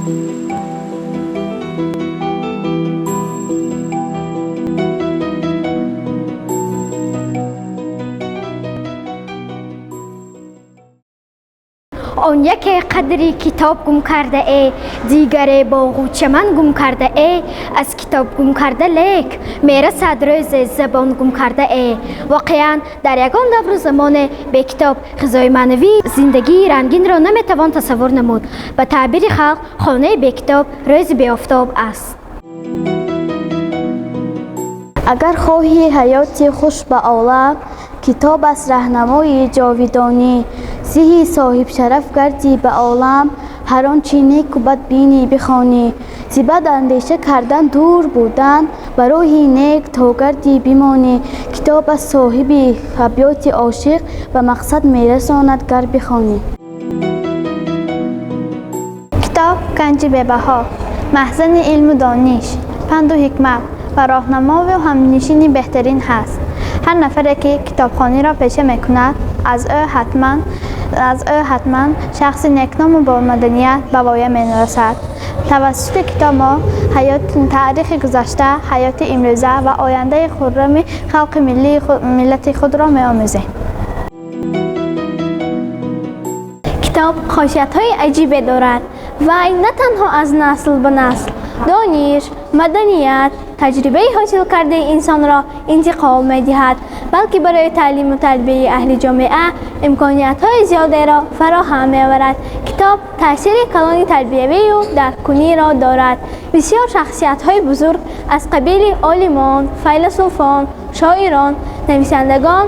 Он яке қадри китоб гум карда э, дигаре боғу чаман гум карда э, аз китоб гум карда лек мерасад рӯзе забон гум карда э. Воқеан, дар ягон давру замоне бе китоб ғизои маънавии зиндагии рангинро наметавон тасаввур намуд. Ба таъбири халқ, хонаи бекитоб рӯзи беофтоб аст. Агар хоҳӣ ҳаёти хуш ба олам, китоб аст раҳнамои ҷовидонӣ. Зиҳи соҳибшараф гардӣ ба олам, ҳар он чи неку бад бинӣ бихонӣ. Зи бад андеша кардан дур будан, ба роҳи нек то гардӣ бимонӣ. Китоб аст соҳиби абёти ошиқ, ба мақсад мерасонад, гар бихонӣ. Китоб ганҷи бебаҳо, маҳзани илму дониш, панду ҳикмат ва роҳнамову ҳамнишини беҳтарин ҳаст. Ҳар нафаре, ки китобхониро пеша мекунад, аз ӯ ҳатман шахси некному бомаданият ба воя мерасад. Тавассути китоб мо таърихи гузашта, ҳаёти имрӯза ва ояндаи хуррами халқи миллати худро меомӯзем. Китоб хосиятҳои аҷибе дорад. Вай на танҳо аз насл ба насл дониш, маданият, таҷрибаи ҳосил кардаи инсонро интиқол медиҳад, балки барои таълиму тарбияи аҳли ҷомеа имкониятҳои зиёдеро фароҳам меоварад. Китоб таъсири калони тарбиявию дарккуниро дорад. Бисёр шахсиятҳои бузург аз қабили олимон, файласуфон, шоирон, нависандагон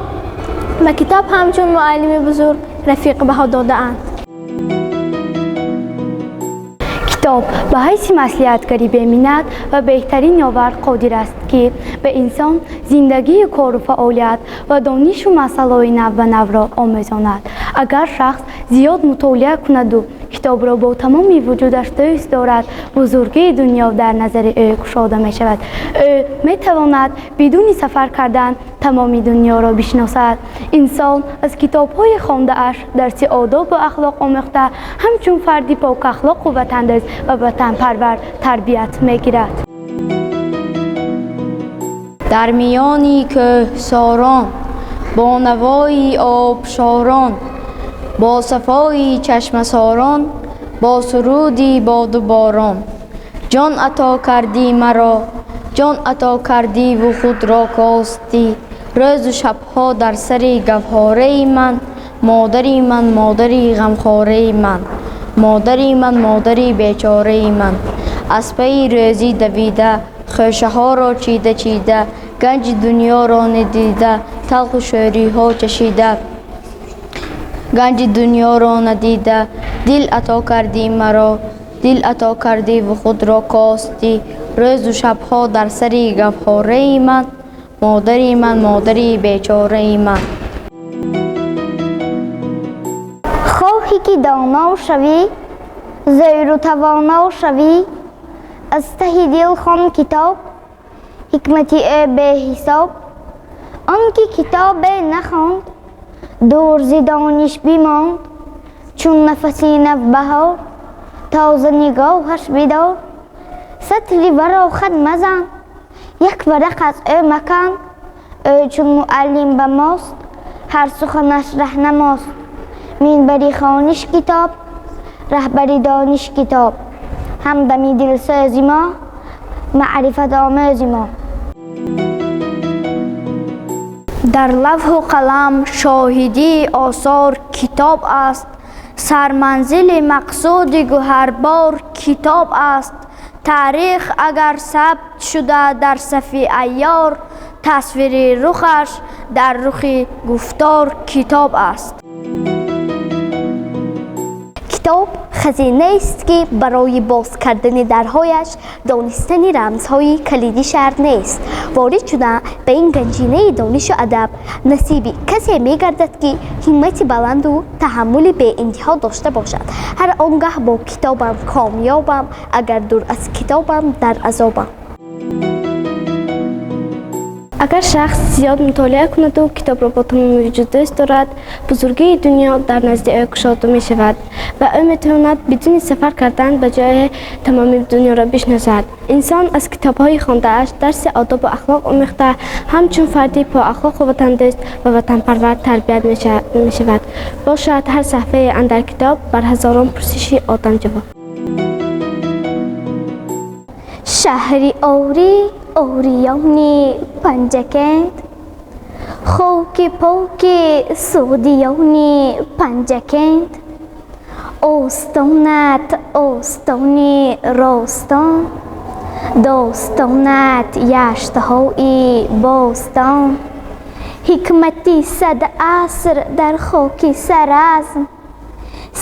ба китоб ҳамчун муаллими бузург, рафиқ баҳо додаанд. Китоб ба ҳайси маслиҳатгари беминнат ва беҳтарин ёвар қодир аст, ки ба инсон зиндагию кору фаъолият ва донишу масъалаҳои навбанавро омӯзонад. Агар шахс зиёд мутолиа кунаду китобро бо тамоми вуҷудаш дӯст дорад, бузургии дунё дар назари ӯ кушода мешавад. Ӯ метавонад бидуни сафар кардан тамоми дунёро бишносад. Инсон аз китобҳои хондааш дарси одобу ахлоқ омӯхта, ҳамчун фарди покахлоқу ватандӯст ва ватанпарвар тарбият мегирад. Дар миёни кӯҳсорон, бо навои обшорон, бо сафои чашмасорон, бо суруди боду борон, ҷон ато кардӣ маро, ҷон ато кардиву худро костӣ. Рӯзу шабҳо дар сари гавҳораи ман, модари ман, модари ғамхораи ман, модари ман, модари бечораи ман. Аз пайи рӯзӣ давида, хӯшаҳоро чида чида, ганҷи дунёро надида, талху шӯриҳо чашида, ганҷи дунёро надида. Дил ато кардӣ маро, дил ато кардиву худро костӣ. Рӯзу шабҳо дар сари гавҳораи ман, модари ман, модари бечораи ман. Хоҳӣ ки доно шавӣ, зӯру тавоно шавӣ, аз таҳи дил хон китоб, ҳикмати ӯ беҳисоб. Он ки китобе нахонд, дур зи дониш бимонд. Чун нафаси навбаҳор тоза нигоҳаш бидор. Сатри варо хат мазан, як варақ аз ӯ макан. Ӯ чун муаллим ба мост, ҳар суханаш раҳнамост. Минбари хониш китоб, раҳбари дониш китоб, ҳамдами дилсӯзи мо, маърифатомӯзи мо. Дар лавҳу қалам шоҳидии осор китоб аст. Сарманзили мақсуди гӯҳарбор китоб аст. Таърих агар сабт шуда дар сафи айёр, тасвири рухаш дар рухи гуфтор китоб аст. Китоб хазинаест, ки барои боз кардани дарҳояш донистани рамзҳои калидӣ шарт нест. Ворид шудан ба ин ганҷинаи донишу адаб насиби касе мегардад, ки ҳиммати баланду таҳаммули беинтиҳо дошта бошад. Ҳар он гаҳ бо китобам комёбам, агар дур аз китобам, дар азобам. Агар шахс зиёд мутолиа кунаду китобро бо тамоми вуҷуд дӯст дорад, бузургии дунё дар назди ӯ кушода мешавад ва ӯ метавонад бидуни сафар кардан ба ҷое тамоми дунёро бишносад. Инсон аз китобҳои хондааш дарси одобу ахлоқ омӯхта, ҳамчун фарди поахлоқу ватандӯст ва ватанпарвар тарбият мешавад. Бошад ҳар саҳифаи андар китоб бар ҳазорон пурсиши одам ҷавоб. Шаҳри Орӣ, Ориёни Панҷакент, хоки поки Суғдиёни Панҷакент, остонат остони ростон, достонат яштҳои бостон, ҳикмати сад аср дар хоки Саразм,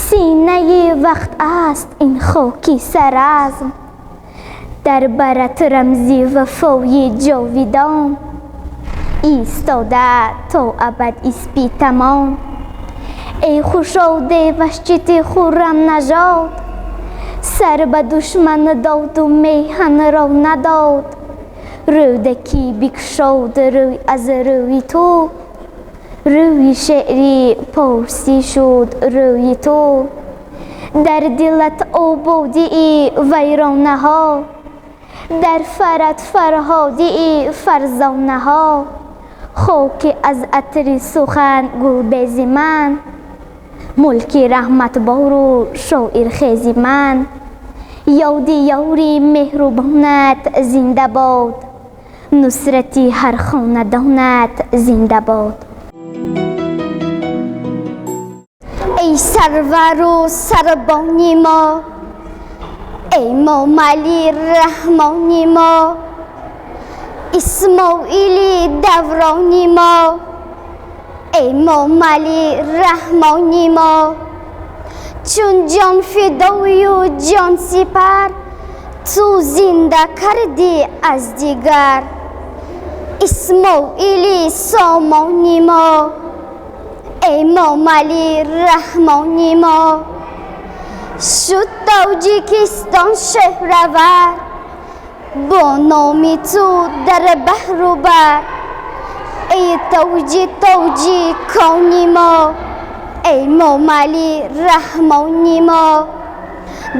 синаи вақт аст ин хоки Саразм, дар барат рамзи вафои ҷовидон, истода то абад испи тамом. Эй хушо девашчити хуррамнажод, сар ба душман доду меҳанро надод, рӯдакӣ бикушод рӯй аз рӯи ту, рӯи шеъри порсӣ шуд рӯи ту. Дар дилат ободии вайронаҳо, дар фарат фарҳодии фарзонаҳо, хоки аз атри сухан гулбези ман, мулки раҳматбору шоирхези ман, ёди ёри меҳрубонат зинда бод, нусрати ҳар хонадонат зинда бод. Эй сарвару сарбони мо, эй Эмомалӣ Раҳмони мо, Исмоили даврони мо, Эмомалӣ Раҳмони мо, чун ҷон фидою ҷон сипар, ту зинда кардӣ аз дигар. Исмоили Сомони мо, Эмомалӣ Раҳмони мо, шуд Тоҷикистон шӯҳравар, бо номи ту дар баҳру бар. Эй тоҷи тоҷикони мо, Эмомалӣ Раҳмони мо,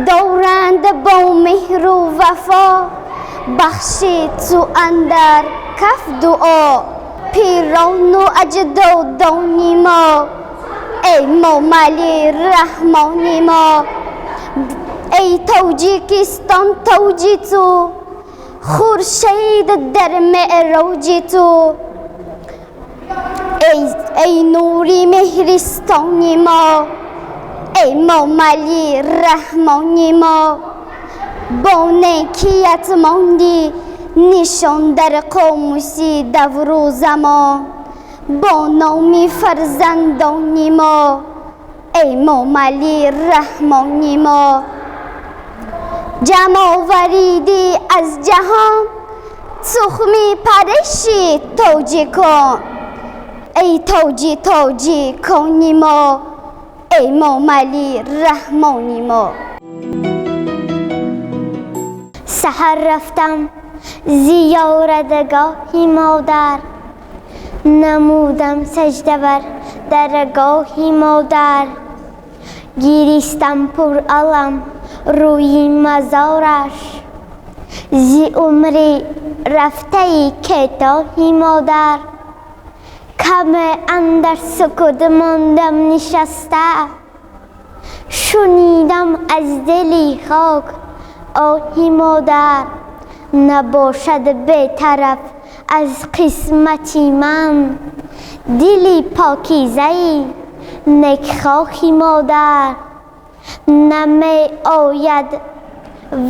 доранд бо меҳру вафо, бахши ту андар каф дуо. Пирону аҷдодони мо, Эмомалӣ Раҳмони мо, эй Тоҷикистон тоҷи ту, хуршед дар меъроҷи ту, эй нури меҳристони мо, Эмомалӣ Раҳмони мо, бо некият мондӣ нишон дар қомуси давру замон, бо номи фарзандони мо, Эмомалӣ Раҳмони мо. Ҷамъ оваридӣ аз ҷаҳон тухми париши тоҷикон, эй тоҷи тоҷикони мо, Эмомалӣ Раҳмони мо. Саҳар рафтам зиёратгоҳи модар, намудам саҷда бар даргоҳи модар, гиристам пур алам рӯи мазораш, зи умри рафтаи кетоҳи модар. Каме андар сукут мондам нишаста, шунидам аз дили хок оҳи модар. Набошад бетараф аз қисмати ман, дили покизаи некхоҳи модар. Намеояд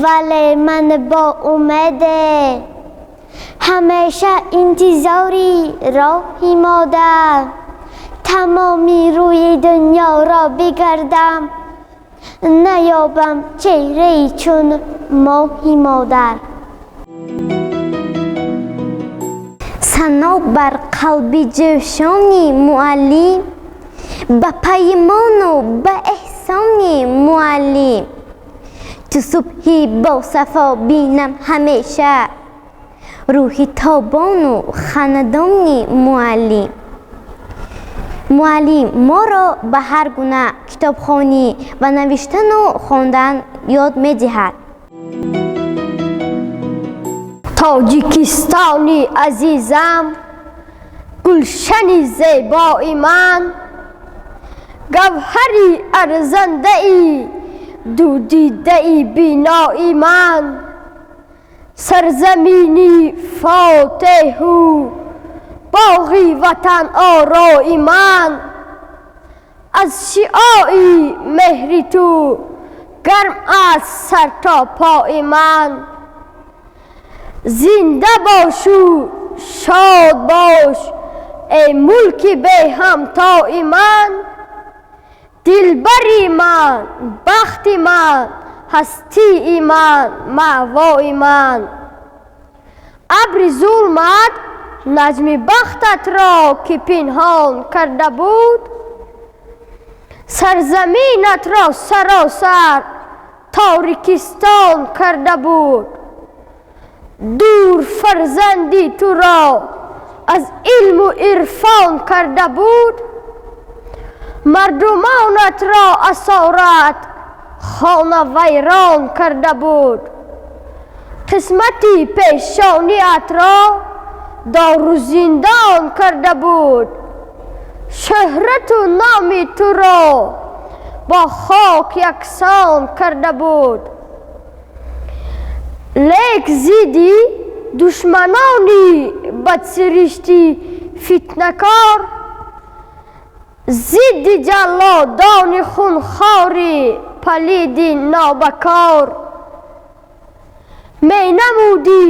вале ман бо умеде, ҳамеша интизори роҳи модар. Тамоми рӯи дунёро бигардам, наёбам чеҳраи чун моҳи модар. Сано бар қалби ҷӯшони муаллим, ба паймону ба эҳсони муаллим. Ту субҳи босафо бинам ҳамеша, Рӯҳи тобону ханадони муаллим. Муаллим моро ба ҳар гуна китобхонӣ ва навиштану хондан ёд медиҳад. Тоҷикистони азизам, гулшани зебои ман, гавҳари арзандаи дудидаи бинои ман, сарзамини фотеҳу боғи ватанорои ман, аз шиои меҳри ту гарм аст сар то пои ман. Зинда бошу шод бош, эй мулки беҳамтои ман, дилбари ман, бахти ман, ҳастии ман, маъвои ман. Абри зулмат наҷми бахтатро ки пинҳон карда буд, сарзаминатро саросар торикистон карда буд. Дур фарзанди туро аз илму ирфон карда буд, мардумонатро асорат хона вайрон карда буд. Қисмати пешониатро дору зиндон карда буд. Шӯҳрату номи туро бо хок яксон карда буд. Лек зидди душманони бадсиришти фитнакор, зидди ҷаллодони хунхори палиди нобакор менамудӣ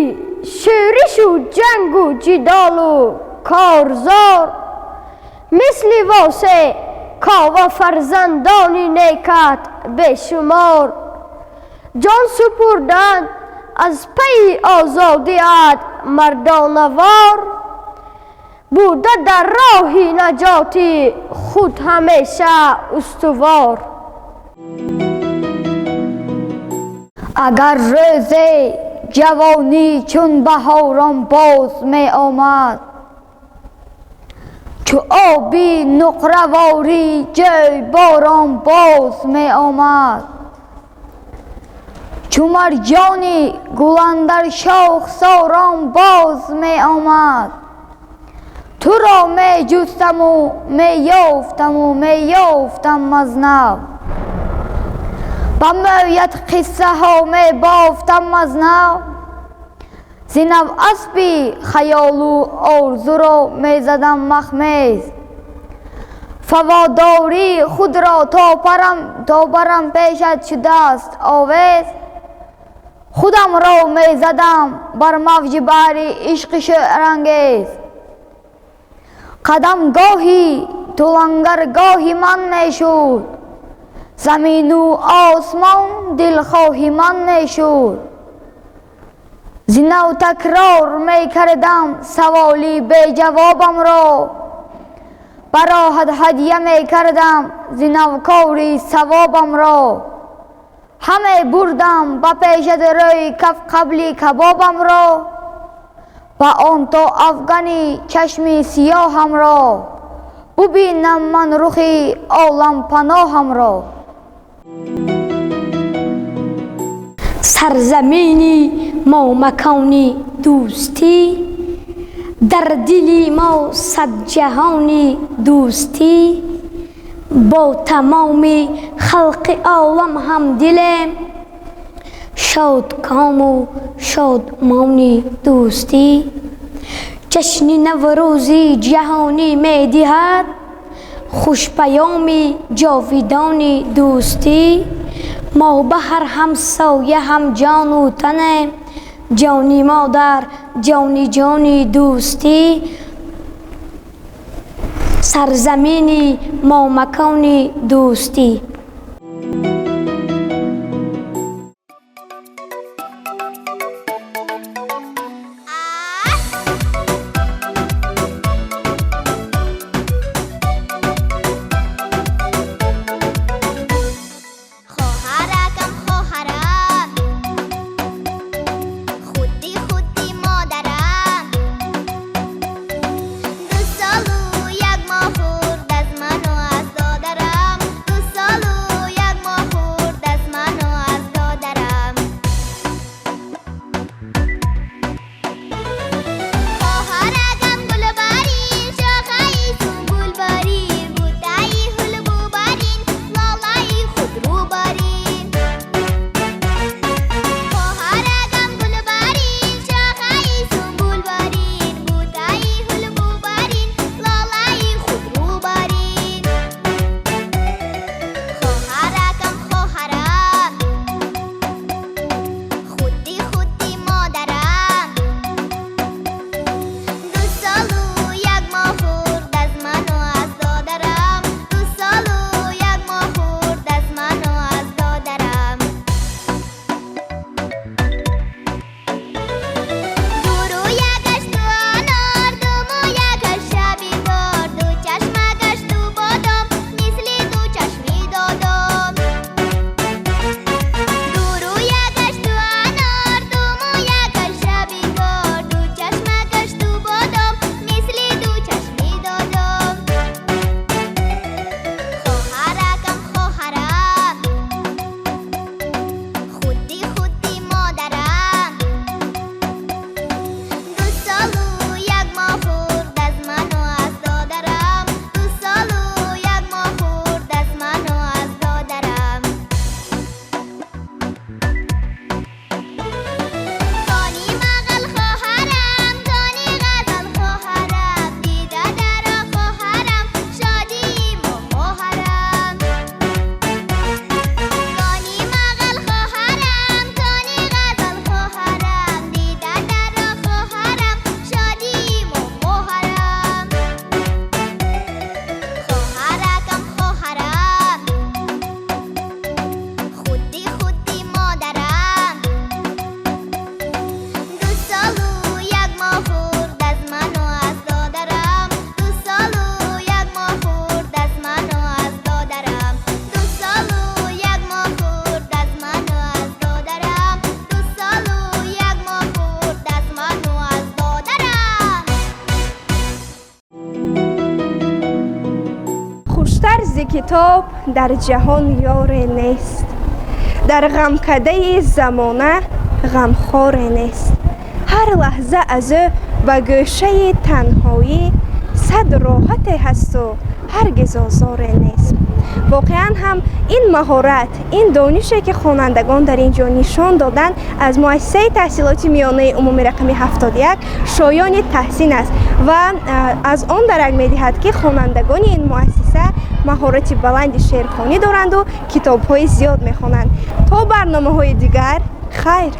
шӯришу ҷангу ҷидолу корзор. Мисли восе кова фарзандони некат бешумор, ҷон супурданд аз пайи озодиат мардонавор. Буда дар роҳи наҷоти худ ҳамеша устувор. Агар рӯзе ҷавонӣ чун баҳорон боз меомад, чу оби нуқраворӣ ҷӯйборон боз меомад, чу марҷони гуландар шохсорон боз меомад, туро меҷустаму меёфтаму меёфтам аз нав, ба мӯят қиссаҳо мебофтам аз нав, зи нав аспи хаёлу орзуро мезадам махмез, фаводории худро то барам пешат шудааст овез, худамро мезадам бар мавҷи баҳри ишқи шӯърангез. Қадамгоҳи ту лангаргоҳи ман мешуд, замину осмон дилхоҳи ман мешуд. Зи нав такрор мекардам саволи беҷавобамро, бароҳат ҳадя мекардам зи навкори савобамро. Ҳаме бурдам ба пешат рӯи каф қабли кабобамро, ба он то афгани чашми сиёҳамро, бубинам ман рухи олампаноҳамро. Сарзамини мо макони дӯстӣ, дар дили мо садҷаҳони дӯстӣ, бо тамоми халқи олам ҳамдилем, шодкому шодмони дӯстӣ. Ҷашни Наврӯзи ҷаҳонӣ медиҳад хушпаёми ҷовидони дӯстӣ. Мо ба ҳар ҳамсоя ҳам ҷону танем, ҷони модар, ҷони ҷони дӯстӣ. Сарзамини мо макони дӯстӣ. Хоҳаракам, хоҳарак, худи худи модарак. Китоб дар ҷаҳон ёре нест, дар ғамкадаи замона ғамхоре нест. Ҳар лаҳза аз ӯ ба гӯшаи танҳоӣ сад роҳате ҳасту ҳаргиз озоре нест. Воқеан ҳам, ин маҳорат, ин донише, ки хонандагон дар ин ҷо нишон доданд, аз муассисаи таҳсилоти миёнаи умумӣ рақами 71 шоёни таҳсин аст ва аз он дарак медиҳад, ки хонандагони ин муассиса маҳорати баланди шеърхонӣ доранду китобҳои зиёд мехонанд. То барномаҳои дигар, хайр.